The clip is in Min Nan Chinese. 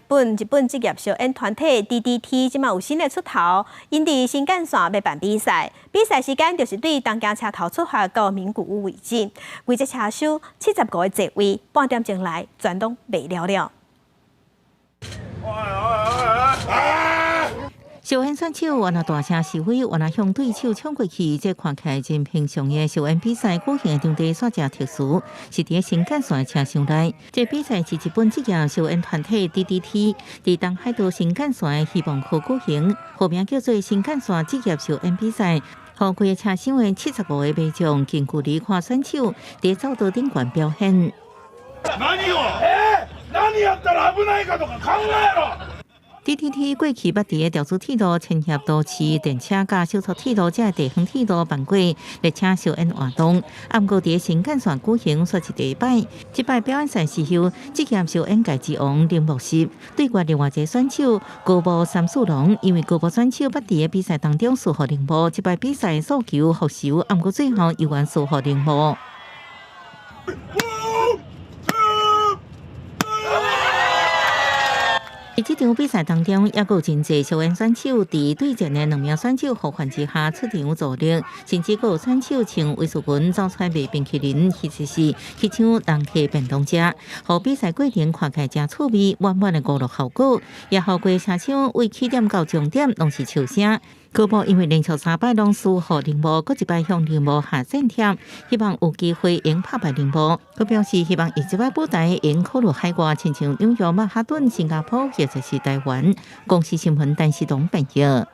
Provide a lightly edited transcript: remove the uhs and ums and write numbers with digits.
本，日本職業燒煙團體 DDT 這馬有新的出頭，𪜶佇新幹線欲辦比賽，比賽時間就是對東京車頭出發到名古屋為止，規隻車廂75個座位，半點鐘內全攏賣了了。燒煙選手原來大聲示威，原來向對手衝過去，這看起來真平常的燒煙比賽舉行的場地煞誠特殊，是佇新幹線的車廂內。這比賽是日本職業燒煙團體 DDT 佇東海道新幹線的希望號舉行，號名叫做新幹線職業燒煙比賽。予規个車廂的75個民眾近距離看選手佇走道頂懸表演。何やったら危ないかとか考えろ。 DDT 過去捌佇個調子鐵路、千葉都市電車佮小撮鐵路這個地方鐵路辦過列車燒煙活動，啊，毋過佇個新幹線舉行煞是第一擺。這擺表演賽時候，職業燒煙界之王鈴木實對決另外一個選手高木三四郎，因為高木選手捌佇個比賽當中輸予鈴木，這擺比賽訴求復仇，啊，毋過最後猶原輸予鈴木。佇這場比賽當中，猶閣有真濟燒煙選手佇對戰的兩名選手呼喚之下出場助力，甚至閣有選手穿威士裙走出來賣冰淇淋，或者是去搶人客便當食，予比賽過程看起來誠趣味，滿滿的娛樂效果，也予規个車廂為起點到終點攏是笑聲。高木因為連續三擺攏輸予鈴木，閣一擺向鈴木下戰帖，希望有機會會拍敗鈴木。閣表示希望以這擺舞台會考慮海外，親像紐約、曼哈頓、新加坡或者是台灣。公視新聞陳世東編譯。